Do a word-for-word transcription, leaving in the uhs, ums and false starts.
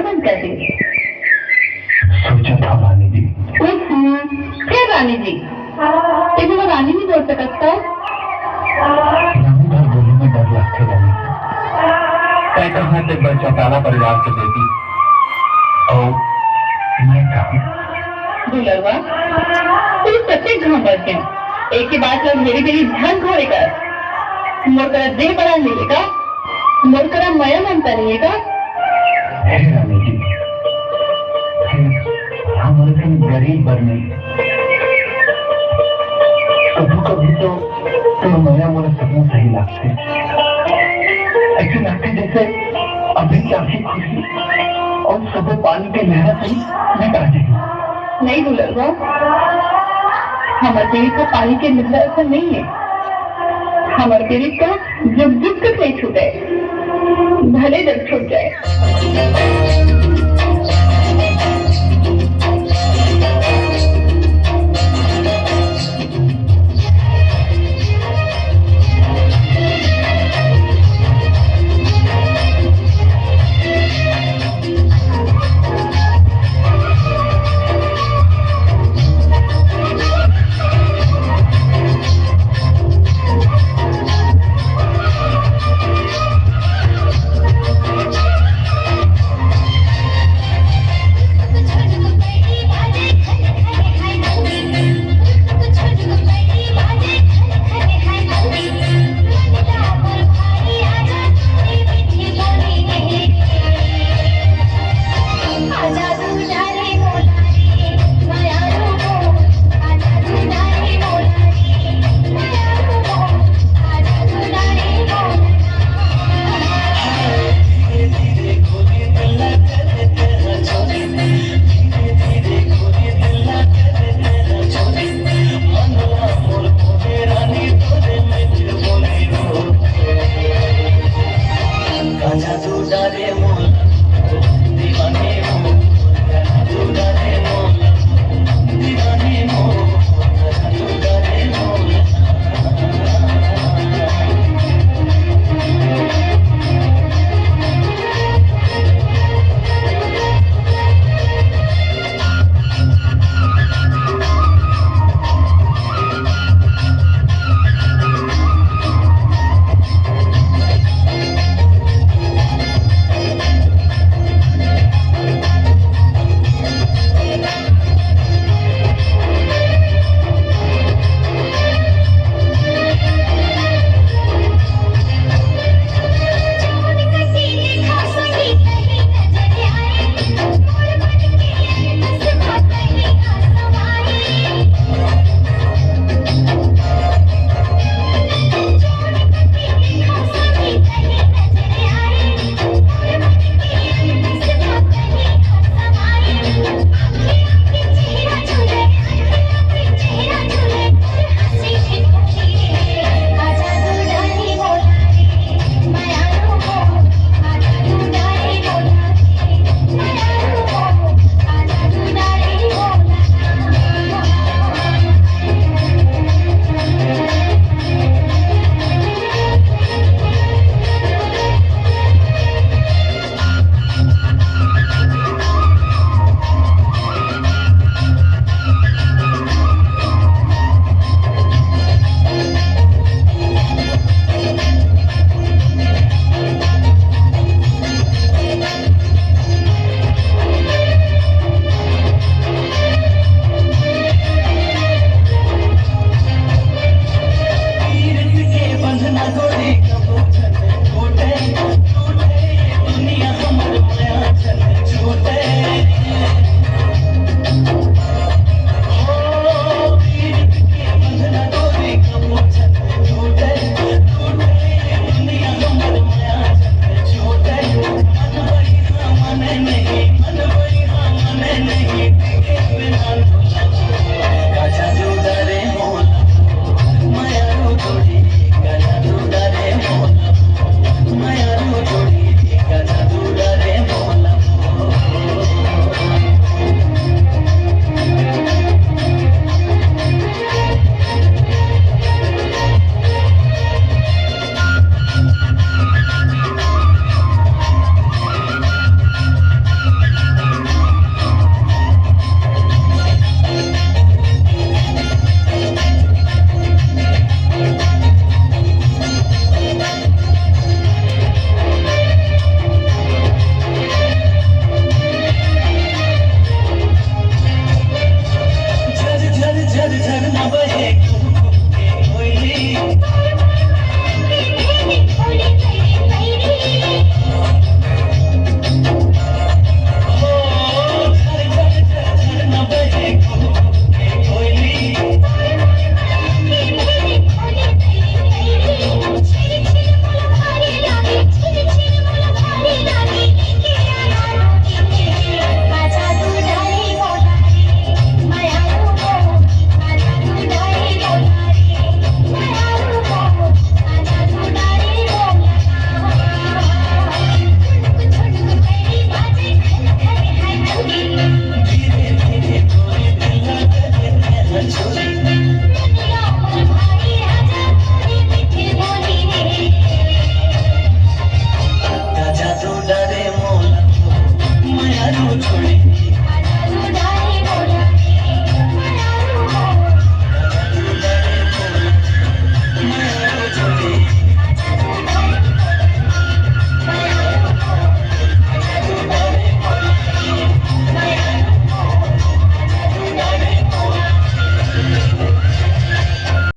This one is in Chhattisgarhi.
बंद कर दे। सोचत हव रानी जी। उफ, फिर रानी जी। ते मोला रानी नहीं बोल सकत का? रानी भर बोले में डर लगथे रानी। तैं कहाँ ते बड़ चौटाला परिवार के बेटी। अउ मैं कहाँ? दुलरवा, तू सच्चे घाम बरसे। एक ही बात ला घेरी बेरी धन घोड़े कर। मोर करा देह बड़ा मिले का? मोर करा मया ममता नहीं है का? हे रानी जी, हे, हम अइसन गरीब बर नहीं। कभू कभू तो तोर मया मोला सबो सही लागथे। अइसे लागथे जैसे अभी जाके खुशी अउ सबो पानी के लहरा सही मिटा जाही। नहीं दुलरवा, हमर पीढ़ी तो पानी के लहरा असन नहीं है। हमर पीढ़ी तो जुग जुग तक नहीं छूटे, भले जग छूट जाए।